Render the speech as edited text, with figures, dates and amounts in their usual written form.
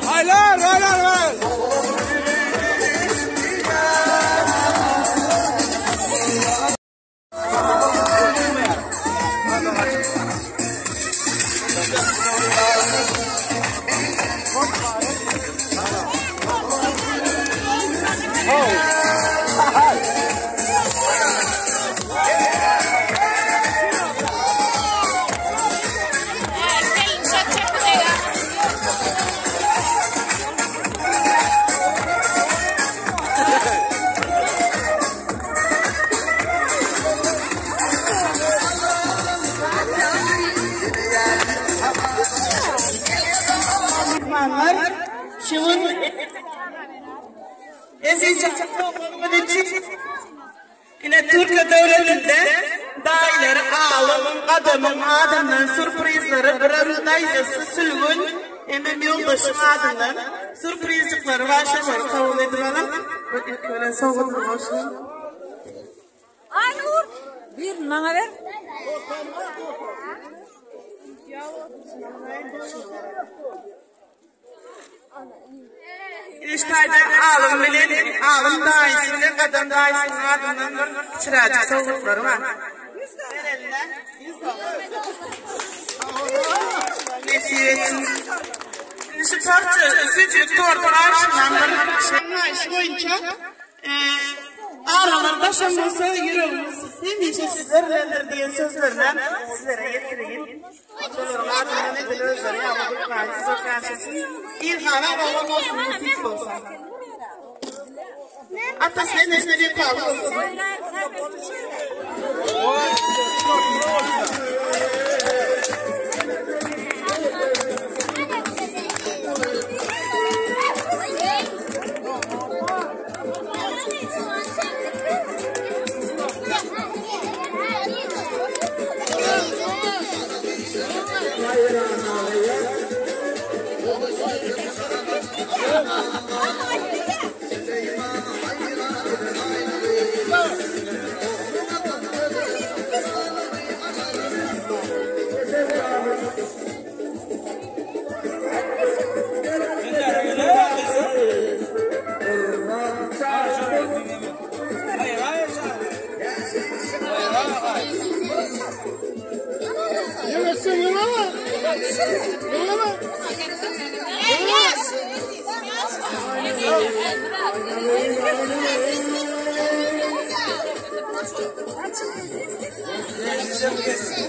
Haylar, haylar, haylar. Myhmanlar, şu gün eziz oglanymyz üçin ine Türkiýe döwletinde daýylary alym, gadamyň adyndan sürprizleri birer daýzasy Sülgün hemem ýoldaşyň adyndan sürprizjikleri bar şolary kabul edip alyň. Bir ilki bilen sowgatlar bolsun. Aynur. Bir maňa ber. Iştaýda alym bilen, alym daýysy bilen gadam daýysynyň adyndan bir kiçiräjik sowgatlary bar. Nesip etsin. Indi şu parça süýjülik torty bar, şundan bir şeýle boýunça Aralar daşam bolsa ýüregimiz hemişe sizler bilendir diýen sözlerine sizlere ýetireýin. Şolaryň adyndan edil özleri ýaly gutlaýyn uzak ýaşasyn. Ilhana oglan bolsun nesip bolsa. Atasy enesine wepaly bolsun. Yes.